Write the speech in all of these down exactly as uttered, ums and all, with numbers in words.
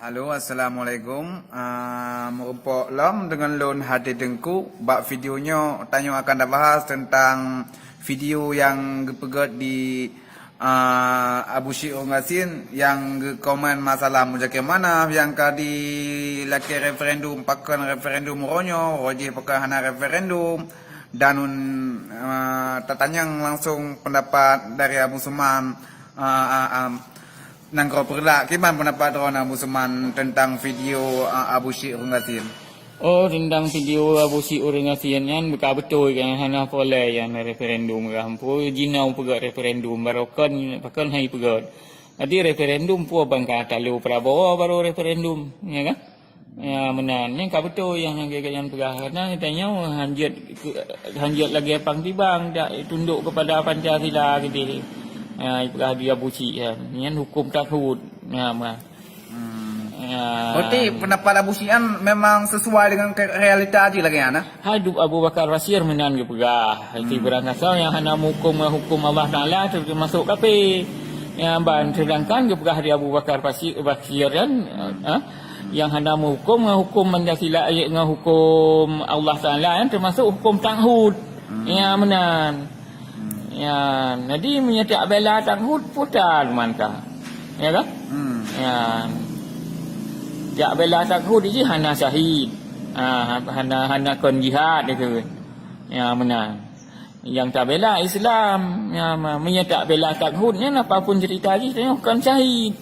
Halo, assalamualaikum. Ah, meurumpok lom deungon lôn Hadi Teungku. Bak video nyoe, tanyoe akan tabahas teuntang video nyang geupeugét di, ah, Abu Syiek Ureueng Gasien nyang geukomen masalah Muzakir Manaf nyang ka dilakée referendum, pakon referendum uroe nyoe, uroe jih pakon hana referendum. Dan, ah, tatanyong langsong pendapat dari Abu Suman, ah, ah, ah, Nanggroe Peureulak, kiban peundapat droeneuh Abu Suman teuntang video, a, Abu Syiek Ureueng Gasien? Oh, teuntang video Abu Syiek Ureueng Gasien nyan ka beutôi kan, hana polée nyan referendum ka. Ampu jinoe peugah referendum, barô kon, pakon hai peugah. Jadi referendum peue ban ka talo Prabowo baru referendum, ya kan? Ya, meunan. Nyan ka beutôi nyang, nyang geupeugah. Karena tanyoe hanjeuet, hanjeuet lagée pang tibang, dak tunduk kepada Pancasila gitu. Ya, ipeugah dia buci ya. Nyan hukum taghut. Ya, mah. Hmm. Ya. Berarti pendapat Abu Syian memang sesuai dengan ke-, realita aja lagée nyan, ah? Hai dup Abu Bakar Basir meunan geupeugah. Hati hmm. Beurangkasoe nyang hana meuhuköm ngon huköm Allah Taala, teumasok kafé. Ya, ban, sedangkan geupeugah di Abu Bakar Basir, Basir kan, ha? Nyang hana meuhuköm ngon huköm Pancasila, eh, ngon huköm Allah Taala, kan, teumasok huköm taghut. Hmm. Ya, meunan. Hmm. Ya, jadi meunyoe tak bela taghut, putar mantah. Ya kan? Hmm. Ya. Tak bela taghut jih hana syahid. Ha, hana, hana kon jihad itu. Ya, meunan. Nyang tabela Islam. Ya, ma-, meunyoe tak bela taghut nyan, apapun cerita jih, tanyoe kon syahid.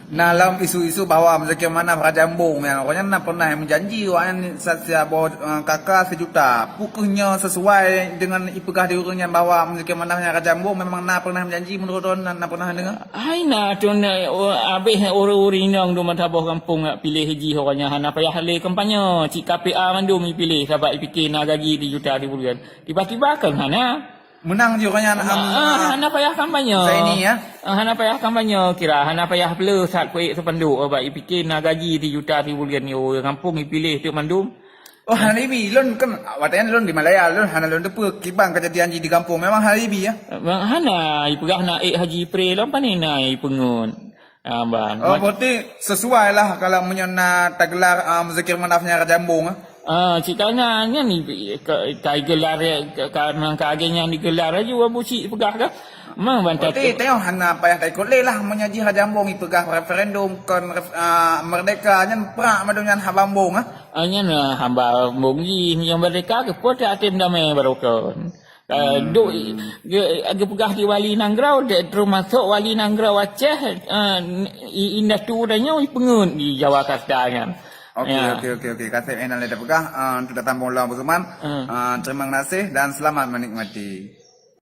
Nah, lom isu-isu bahwa Muzakir Manaf Raja Embong nyan, awaknyan na pernah meujanji, awaknyan sa-, siat boh, eh, K K sejuta. Peu kheueh nyoe sesuai dengan ipeugah di ureueng nyan bahwa Muzakir Manaf nyan Raja Embong, memang na pernah meujanji, menurut droeneuh na, na pernah deungoe? Hai na, tu na, oh, abéh ureueng-ureueng inong dum mata boh gampông nak piléh jih, awaknyan hana payah lé kampanye. Cit K P A mandum ipiléh, sabab ipike na gaji di juta di buleuen. Tiba-tiba kan hana. Meunang jih awaknyan, ah, hana payah kampanye. Zaini, ya? Ah, hana payah kampanye, kira hana payah peuleueh that kuék seupanduk, oh, bak ipike na gaji sijuta sibuleuen, oh, gampông ipiléh teuk mandum. Oh, hana ibi, lôn kan, watée nyan lôn di Malaya, lôn hana lôn teupeue kiban keujadian jih di gampông, memang hana ibi, ya? Memang hana, ipeugah na ék Haji Pre lom, pane na ipeungeut. Ah, ban. Oh, berarti sesuai lah kalau meunyoe na tagelar, ah, Muzakir Manaf nyan Raja Embong, ah. Ah, cit ka na nyan ni, ka, ka gelar, ka, ka, nang ka ageng nyan digelar laju Abu Syiek peugah ka. Memang ban. Berarti tanyoe hana payah taikot lé lah meunyoe jih Raja Embong ipeugah referendum kon ref-, ah, merdeka nyan prak mandum nyan haba embong, ah. Ah, nyan, ah, haba embong jih, meunyoe merdeka keupeue tak tem damé barokon. Eh, hmm. Duk ge-, geupeugah di wali nanggroe, de-, teumasok wali nanggroe Aceh, eh, i-, indatu tanyoe ipeungeut di Jawa Kasta nyan. Oke, ya. Oke, oke, oke. Kaseb eh nan lé tapeugah, eh, untuk datang bola Abu Suman. Hmm. Eh, terima kasih dan selamat menikmati.